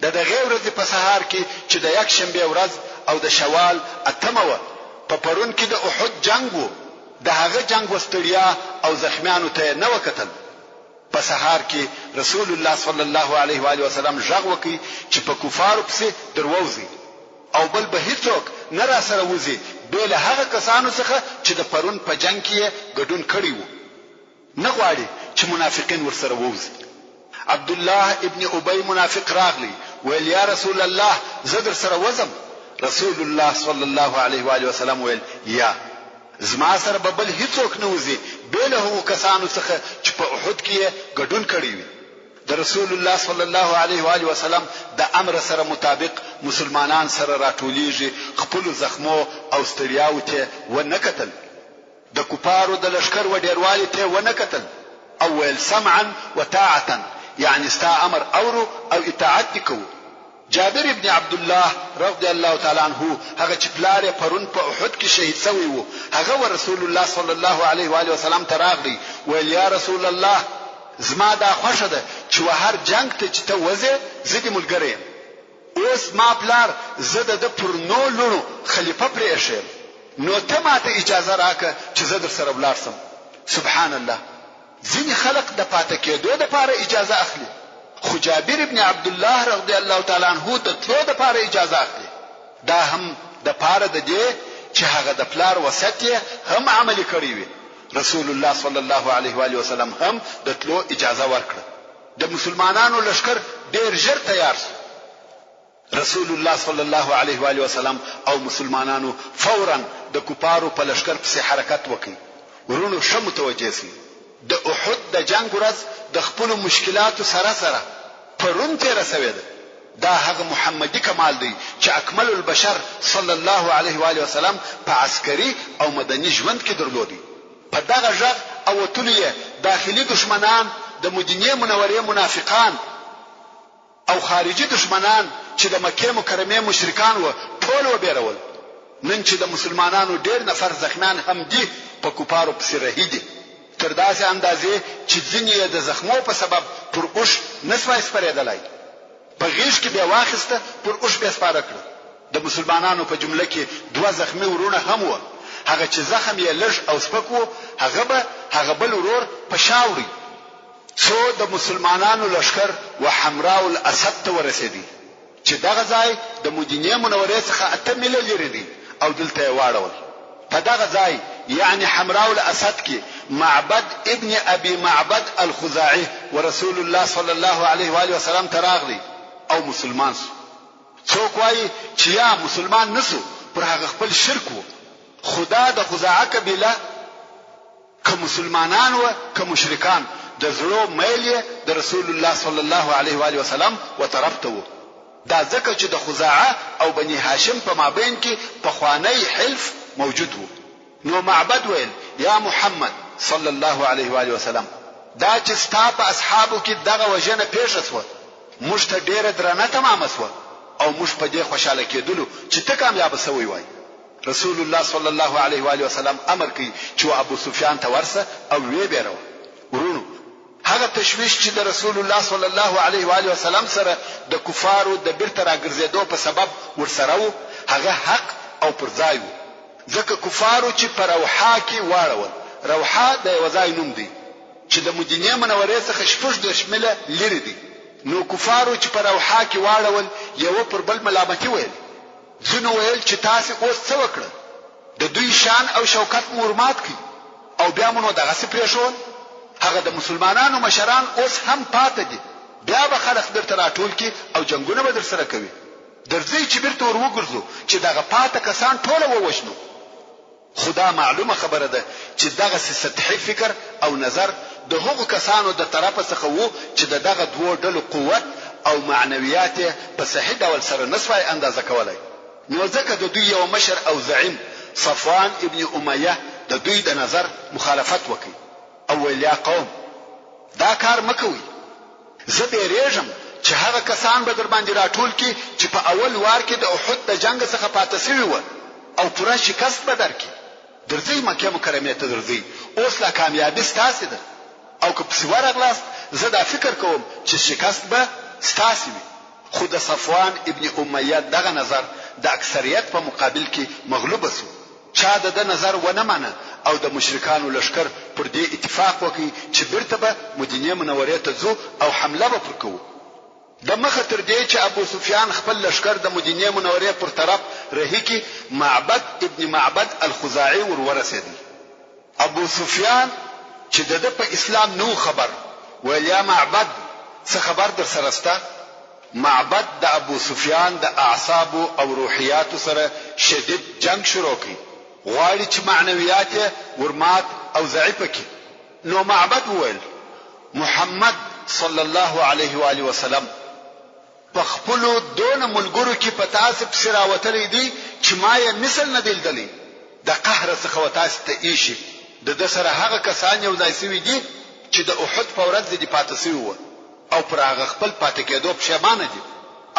د دغې ورځې په سهار کې چې د یکشنبې ورځ او د شوال اتمه وه، په پرون کې د احد جنګ وو، د هغه جنګ و ستړیا او زخمیانو ته یې نه وکتل، په سهار کې رسول الله صلی الله علیه و آله وسلم ږغ وکړ چې په کفارو پسې در ووځئ او بل به هیڅوک نه راسره وځي بې له هغه کسانو څخه چې د پرون په جنګ کې یې ګډون کړی وو. نه غواړي چې منافقین ورسره ووځي. عبدالله ابن ابی منافق راغلی ویل یا رسول الله زه درسره وځم. رسول الله صلی الله علیه و آله وسلم ویل یا. زما سره به بل هیڅوک نه وځي بې له هغو کسانو څخه چې په احد کې یې ګډون کړی وي. د رسول الله صلی الله علیه و آله وسلم د امر سره مطابق مسلمانان سره راټولیږي، خپلو زخمو او ستړیاوو ته و نه کتل، د کفارو د لښکر و ډېروالي ته و نه کتل او ویل سمعا و طاعة یعنې ستا امر اورو او اطاعت دې کوو. جابر ابن عبدالله رضی الله تعالی عنه هغه چې پلار یې پرون په احد کې شهید شوی وو هغه ورسول الله صلی الله علیه و آله وسلم ته راغلی ویل یا رسول الله زما دا خوښه ده چې و هر جنګ ته چې ته وځې زه دې ملګری یم اوس زما پلار زه د ده پر نو لوڼو خلیفه پرې ایښی یم نو ته ماته اجازه راکړه چې زه درسره ولاړ شم سبحان الله ځینې خلق د پاته کېدو دپاره اجازه اخلي، خو جابر ابن عبدالله رضی الله تعالی عنه د تلو دپاره اجازه اخلي، دا هم دپاره د دې چې هغه د پلار وصیت یې هم عملي کړی وي، رسول الله صلی الله علیه وآله وسلم هم د تلو اجازه ورکړه، د مسلمانانو لښکر ډېر ژر تیار شو. رسول الله صلی الله علیه و آله وسلم او مسلمانانو فوراً د کفارو په لښکر پسې حرکت وکړ. وروڼو ښه متوجه شئ! د احد د جنګ ورځ د خپلو مشکلاتو سره سره پرون تېره شوې ده. دا هغه محمدي کمال دی چې اکمل البشر صلی الله علیه و آله وسلم په عسکري او مدني ژوند کې درلود. په دغه ږغ او وتلو یې داخلي دښمنان، د مدینې منورې منافقان، او خارجي دښمنان چې د مکې مکرمې مشرکان وه ټول وبېرول. نن چې د مسلمانانو ډېر نفر زخمیان هم دي په کفارو پسې رهي دي تر داسې اندازې چې ځینې یې د زخمو په سبب پر اوښ نه شوای سپرېدلای. په غېږ کې بې واخیسته پر اوښ بې سپاره کړه. د مسلمانانو په جمله کې دوه زخمي وروڼه هم وه، هغه چې زخم یې لږ او سپک وو هغه به هغه بل ورور په شا وړی. څو د مسلمانانو لښکر و حمراء الاسد ته ورسېدی چې دغه ځای د مدینې منورې څخه اته میله لیرې دی او دلته یې واړول. په دغه ځای یعنې حمراء الاسد کې معبد ابن ابي معبد الخزاعي ورسول الله صلی الله علیه وآله وسلم ته راغلی او مسلمان شو. څوک وایي چې یا مسلمان نه شو پر هغه خپل شرک وو خو دا د خزاعه قبیله که مسلمانان وه که مشرکان د زړو میل یې د رسول الله صلی الله علیه و آله وسلم و طرف ته وو، دا ځکه چې د خزاعه او بني هاشم په مابین کې پخوانی حلف موجود وو. نو معبد ویل، یا محمد صلی الله علیه و آله وسلم! دا چې ستا په اصحابو کې دغه وژنه پېښه شوه، موږ ته ډېره درنه تمامه شوه او موږ په دې خوشحاله کېدلو چې ته کامیابه شوی وای. رسول الله صلی الله علیه و آله وسلم امر کوي چې و ابوسفیان ته ورسه او ویې بېروه. وروڼو! هغه تشویش چې د رسول الله صلی الله علیه و آله وسلم سره د کفارو د بیرته راګرځېدو په سبب ورسره وو، هغه حق او پر ځای وو، ځکه کفارو چې په روحا کې واړول، روحا د یوه ځای نوم دی چې د مدینې منورې څخه 36 میله لیرې دی، نو کفارو چې په روحا کې واړول یوه پر بل ملامتي ویل، ځینو ویل چې تاسې اوس څه وکړل؟ د دوی شان او شوکت مو ورمات کړ او بیا مو نو دغسې پرېښول؟ هغه د مسلمانانو مشران اوس هم پاته دي، بیا به خلق درته راټول کړي او جنګونه به درسره کوي. درځئ چې بیرته ور وګرځو چې دغه پاته کسان ټوله ووژنو. خو دا معلومه خبره ده چې دغسې سطحي فکر او نظر د هغو کسانو د طرفه څخه وو چې د دغه دوو ډلو قوت او معنویات یې په صحیح ډول سره نه سوای اندازه کولای. نو ځکه د دوی یوه مشر او زعیم صفوان ابن امیه د دوی د نظر مخالفت وکړ او ویل، یا قوم! دا کار مه کوئ، زه بېرېږم چې هغه کسان به درباندې راټول کړي چې په اول وار کې د احد د جنګ څخه پاته شوي وه او پوره شکست به درکړي. درځئ مکې مکرمې ته درځئ، اوس لا کامیابي ستاسې ده او که پسې ورغلاست زه دا فکر کوم چې شکست به ستاسې وي. خو د صفوان ابن امیه دغه نظر د اکثریت په مقابل کې مغلوب شو، چا د ده نظر ونه مانه او د مشرکانو لښکر پر دې اتفاق وکړ چې بیرته به مدینې منورې ته ځو او حمله به پر کوو. د مخه تر دې چې ابوسفیان خپل لښکر د مدینې منورې پر طرف رهي کړي، معبد ابن معبد الخزاعي ور ورسېدی. ابوسفیان چې د ده په اسلام نه و خبر، ویل، یا معبد! څه خبر درسره شته؟ معبد د ابوسفیان د اعصابو او روحیاتو سره شدید جنګ شروع کړ، غواړي چې معنویات یې ور مات او ضعیفه کړي، نو معبد وویل، محمد صلی الله علیه وآله وسلم! په خپلو دونه ملګرو کې په تاسې پسې راوتلی دی چې ما یې مثل نه دی لیدلی، د قهره څخه و تاسې ته ایښي، د ده سره هغه کسان یو ځای شوي دي چې د احد په ورځ ځنې پاته شوي وه او پر هغه خپل پاته کېدو پښېمانه دي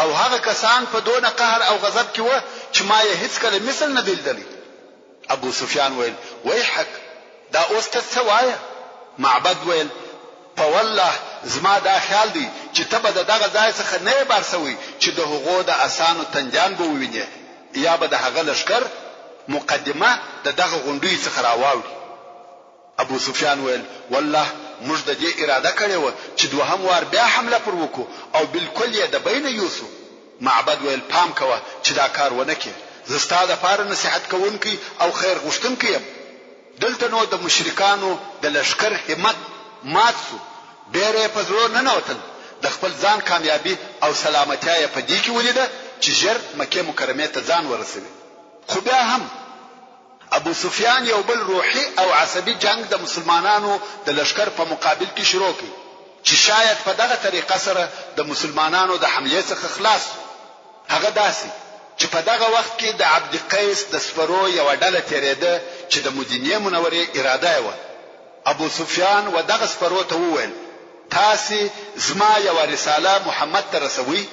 او هغه کسان په دونه قهر او غضب کې وه چې ما یې هیڅکله مثل نه دی لیدلی. ابو سفیان ویل، ویحک! دا اوس ته څه وایه؟ معبد ویل، په والله زما دا خیال دی چې ته به د دغه ځای څخه نه یې بار شوی چې د هغو د اسانو تندیان به ووینې یا به د هغه لښکر مقدمه د دغه غونډیو څخه راواوړي. ابو سفیان ویل، والله موږ د دې اراده کړې وه چې دوهم وار بیا حمله پر وکړو او بالکل یې د بینه یوسو. معبد ویل، پام کوه چې دا کار ونه کړې، زه ستا لپاره نصیحت کوونکی او خیر غوښتونکی یم. دلته نو د مشرکانو د لښکر همت مات شو، بېره یې په زړو ننوتل، د خپل ځان کامیابي او سلامتیا یې په دې کې ولیده چې ژر مکې مکرمې ته ځان ورسوي. خو بیا هم ابو سفیان یو بل روحي او عصبي جنګ د مسلمانانو د لښکر په مقابل کې شروع کړ چې شاید په دغه طریقه سره د مسلمانانو د حملې څخه خلاص شو. هغه داسې چې په دغه وخت کې د عبد قیس د سپرو یوه ډله تېرېده چې د مدینې منورې اراده یې وه. ابو سفیان و دغه سپرو ته وویل، تاسې زما یوه رساله محمد ته رسوئ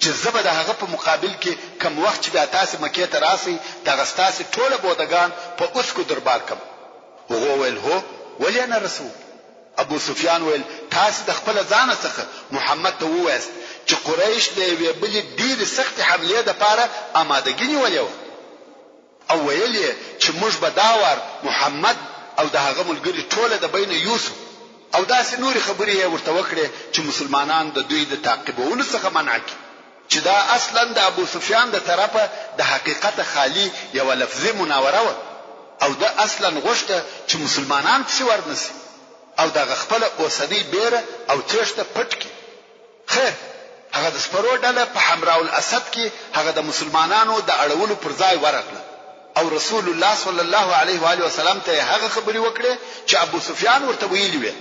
چې زه به د هغه په مقابل کې کوم وخت چې بیا تاسې مکې ته راسئ دغه ستاسې ټوله بودګان په اوسکو دربار کړم. هغو ویل، هو، ولې یې نه رسوو؟ ابو سفیان ویل، تاسې د خپله ځانه څخه محمد ته ووایاست چې قریش د یوې بلې ډېرې سختې حملې لپاره آمادګي نیولې وه او ویل یې چې موږ به دا وار محمد او د هغه ملګري ټوله د بینه یوسو او داسې نورې خبرې یې ورته وکړې چې مسلمانان د دوی د تعقیبولو څخه منع کړي. چې دا اصلاً د ابوسفیان د طرفه د حقیقته خالي یوه لفظي مناوره وه او ده اصلاً غوښته چې مسلمانان پسې ورنه شي او دغه خپله اوسنۍ بېره او تېښته پټ کړي. خیر، هغه د سپرو ډله په حمراء الاسد کې هغه د مسلمانانو د اړولو پر ځای ورغله او رسول الله صلی الله علیه وآله وسلم ته یې هغه خبرې وکړې چې ابوسفیان ورته ویلي وې.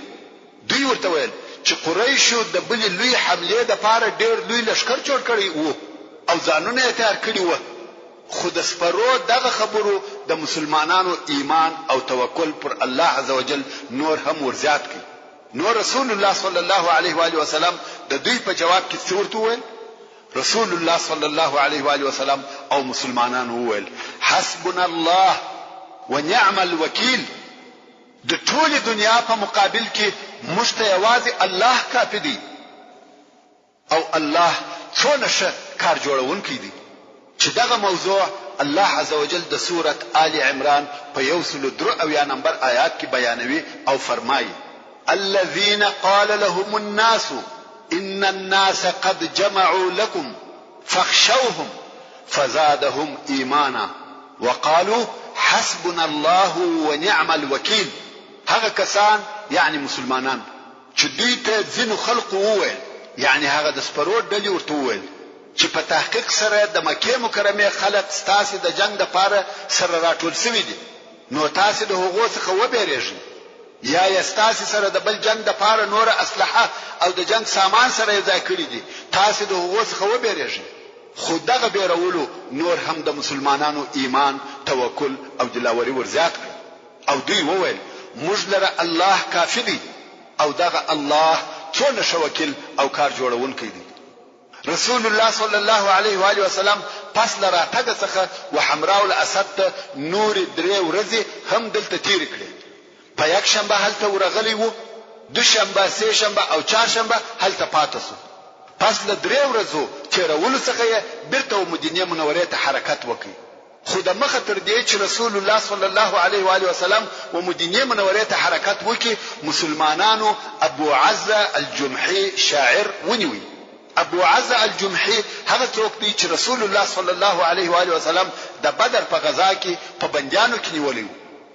دوی ورته ویل چې قریشو د بلې لوی حملې دپاره ډېر لوی لښکر جوړ کړی وو او ځانونه یې تیار کړي وه، خو د سپرو دغه خبرو د مسلمانانو ایمان او توکل پر الله عزوجل نور هم ور زیات کړ. نو رسول الله صلی الله علیه وآله وسلم د دوی په جواب کې څه ورته وویل؟ رسول الله صلی الله علیه وآله وسلم او مسلمانانو وویل، حسبنا الله ونعم الوکیل، د ټولې دنیا په مقابل کې موږ ته یوازې الله کافي دی او الله څونه ښه کار جوړونکی دی. چې دغه موضوع الله عزوجل د سورة آل عمران په 173 نمبر آیات کې بیانوي او فرمايي، الذین قال لهم الناس ان الناس قد جمعوا لکم فاخشوهم فزادهم ایمانا وقالوا حسبنا الله ونعم الوکیل هغه کسان یعنې مسلمانان چې دوی ته ځینو خلقو وویل، یعنې هغه د سپرو ډلې ورته وویل، چې په تحقیق سره د مکې مکرمې خلق ستاسې د جنګ لپاره سره راټول شوي دي، نو تاسې د هغو څخه وبېرېږئ، یا یې ستاسې سره د بل جنګ لپاره نوره اسلحه او د جنګ سامان سره یو ځای کړي دي، تاسې د هغو څخه وبېرېږئ. خو دغه بېرولو نور هم د مسلمانانو ایمان، توکل او دلاوري ور زیات کړل. او دوی وویل، موږ لره الله کافي دی او دغه الله څونه ښه وکیل او کار جوړونکی دی. رسول الله صلی الله علیه و آله وسلم پس له راتګه څخه و حمراء الاسد ته نورې درې ورځې هم دلته تېرې کړې. په یکشنبه هلته ورغلی و، دوشنبه، سه شنبه او چهارشنبه هلته پاته شو. پس له درې ورځو تېرولو څخه یې بیرته و مدینې منورې ته حرکت وکړ. خو د مخه تر دې چې رسول الله صلی الله علیه و آله وسلم و مدینې منورې ته حرکت وکړي، مسلمانانو ابوعزه الجمحي شاعر ونیوی. ابوعزه الجمحي هغه څوک دی چې رسول الله صلی الله علیه و آله وسلم د بدر په غزا کې په بندیانو کې نیولی و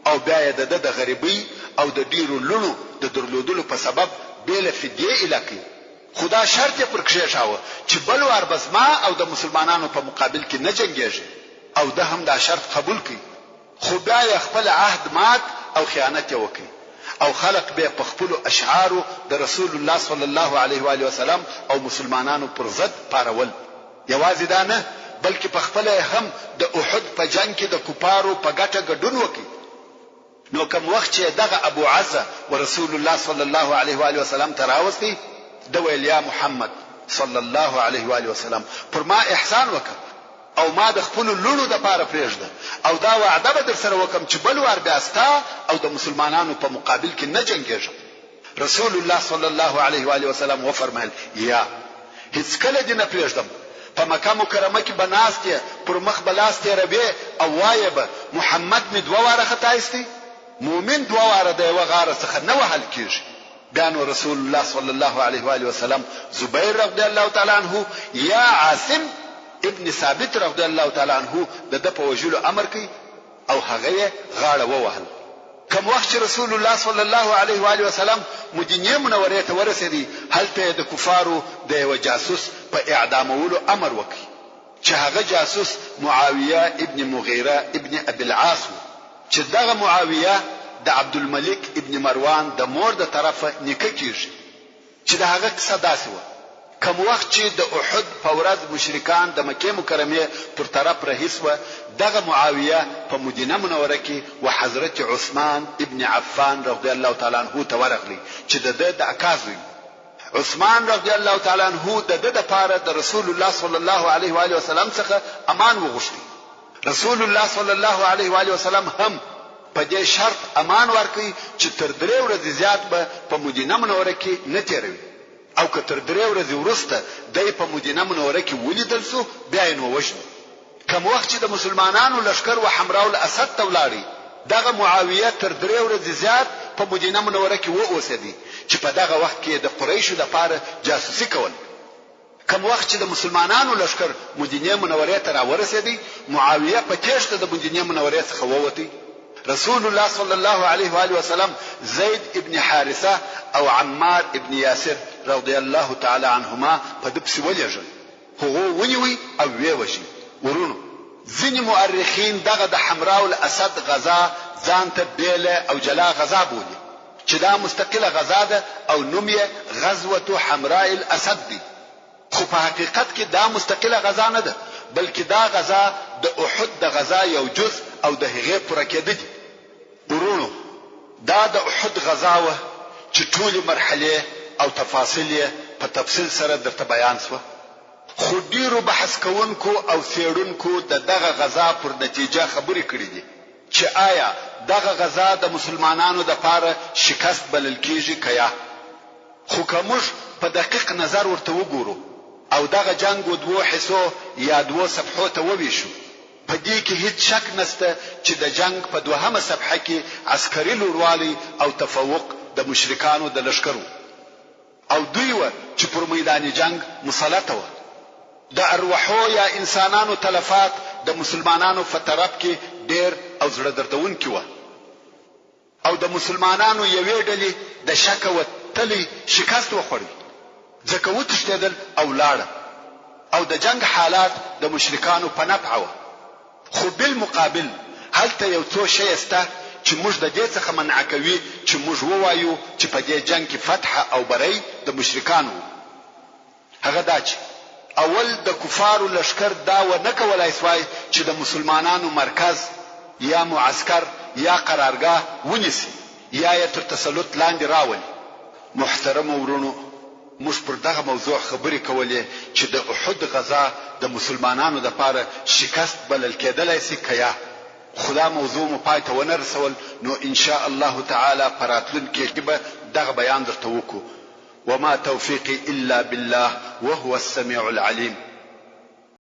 او بیا یې د ده د غریبۍ او د ډېرو لوڼو د درلودلو په سبب بې له فدیې ایله کړ. خو دا شرط یې پر کښېښاوه چې بل وار به زما او د مسلمانانو په مقابل کې نه جنګېږې او ده هم دا شرط قبول کړ، خو بیا یې خپل عهد مات او خیانت یې وکړ او خلق به یې په خپلو اشعارو د رسول الله صلی الله علیه وآله وسلم او مسلمانانو پر ضد پارول. یوازې دا نه بلکې په خپله یې هم د احد په جنګ کې د کفارو په ګټه ګډون وکړ. نو کوم وخت چې دغه ابو عزه ورسول الله صلی الله علیه و آله وسلم ته راوستی، ده ویل، یا محمد صلی الله علیه و آله وسلم پر ما احسان وکړه او ما د خپلو لوڼو دپاره پرېږده او دا وعده به درسره وکړم چې بل وار بیا ستا او د مسلمانانو په مقابل کې نه جنګېږم. رسول الله صلی الله علیه و آله وسلم وفرمایل، یا، هیڅکله دې نه پرېږدم، په مکه مکرمه کې به ناست یې، پر مخ به لاس تېروې او وایې به، محمد مې دوه واره خطا ایستی؟ مؤمن دوه واره د یوه غاره څخه نه وهل کېږي. بیا نو رسول الله صلی الله علیه و آله وسلم زبیر رضی الله تعالی عنه یا عاصم ابن ثابت رضی الله تعالی عنه د ده په وژلو امر کړ او هغه یې غاړه ووهل. کوم وخت چې رسول الله صلی الله علیه و آله وسلم مدینې منورې ته ورسېدی، هلته یې د کفارو د یوه جاسوس په اعدامولو امر وکړ، چې هغه جاسوس معاویه ابن مغیره ابن ابي العاص و، چې دغه معاویه د عبدالملک ابن مروان د مور د طرفه نیکه کېږي. چې د هغه قصه داسې وه، کوم وخت چې د احد په ورځ مشرکان د مکې مکرمې پر طرف رهي شوه، دغه معاویه په مدینه منوره کې و حضرت عثمان ابن عفان رضی الله تعالی عنه ته ورغلی چې د ده د اکا زوی وو. عثمان رضی الله تعالی عنه د ده لپاره د رسول الله صلی الله علیه وآله وسلم څخه امان وغوښتی. رسول الله صلی الله علیه وآله وسلم هم په دې شرط امان ورکړ چې تر درې ورځې زیات به په مدینه منوره کې نه تېروي او که تر درې ورځې وروسته دی په مدینه منوره کې ولیدل شو بیا یې نو وژنو. کوم وخت چې د مسلمانانو لښکر و حمراء الاسد ته ولاړی دغه معاویه تر درې ورځې زیات په مدینه منوره کې و اوسېدی چې په دغه وخت کې یې د قریشو لپاره جاسوسي کول. کوم وخت چې د مسلمانانو لښکر مدینې منورې ته راورسېدی، معاویه په تېښته د مدینې منورې څخه ووتی. رسول الله صلی الله علیه وآله وسلم زید ابن حارثه او عمار ابن یاسر رضی الله تعالی عنهما په ده پسې ولېږل، هغو ونیوی او ویې وژی. وروڼو! ځینې مؤرخین دغه د حمراء الاسد غزا ځان ته بېله او جلا غزا بولي. چې دا مستقله غزا ده او نوم یې غزوة حمراء الاسد دی. خو په حقیقت کې دا مستقله غزا نه ده، بلکې دا غزا د احد د غزا یو جز او د هغې پوره کېده دي. وروڼو! دا د احد غزا وه چې ټولې مرحلې او تفاصیل یې په تفصیل سره درته بیان شوه، خو ډېرو بحث کوونکو او څېړونکو د دغه غزا پر نتیجه خبرې کړې دي چې آیا دغه غزا د مسلمانانو لپاره شکست بلل کېږي که یا؟ خو که موږ په دقیق نظر ورته وګورو او دغه جنګ و دوو حصو یا دوو صفحو ته وویشو، په دې کې هیڅ شک نشته چې د جنګ په دوهمه صفحه کې عسکري لوړوالی او تفوق د مشرکانو د لښکر و او دوی وه چې پر میدان جنګ مسلط وه. د اروحو یا انسانانو تلفات د مسلمانانو فه طرف کې ډېر او زړه دردونکي وه. او د مسلمانانو یوې ډلې د شکه وتلی شکست وخوړی ځکه وتښتېدل او لاړه او د جنګ حالات د مشرکانو په نفع وه خو بالمقابل هلته یو څو شیه شته چې موږ د دې څخه منع کوي چې موږ ووایو چې په دې جنګ کې فتح او بری د مشرکانو وو. هغه دا چې اول د کفارو لښکر دا و نه کولای شوای چې د مسلمانانو مرکز یا معسکر یا قرارګاه ونیسي یا یې تر تسلط لاندې راولي. محترمو وروڼو! موږ پر دغه موضوع خبرې کولې چې د احد غزا د مسلمانانو لپاره شکست بلل کېدلای شي که یا؟ خو دا موضوع مو پای ته ونه رسول، نو ان شاء الله تعالی په راتلونکې کې به دغه بیان درته وکړو. وما توفيقي إلا بالله وهو السميع العليم.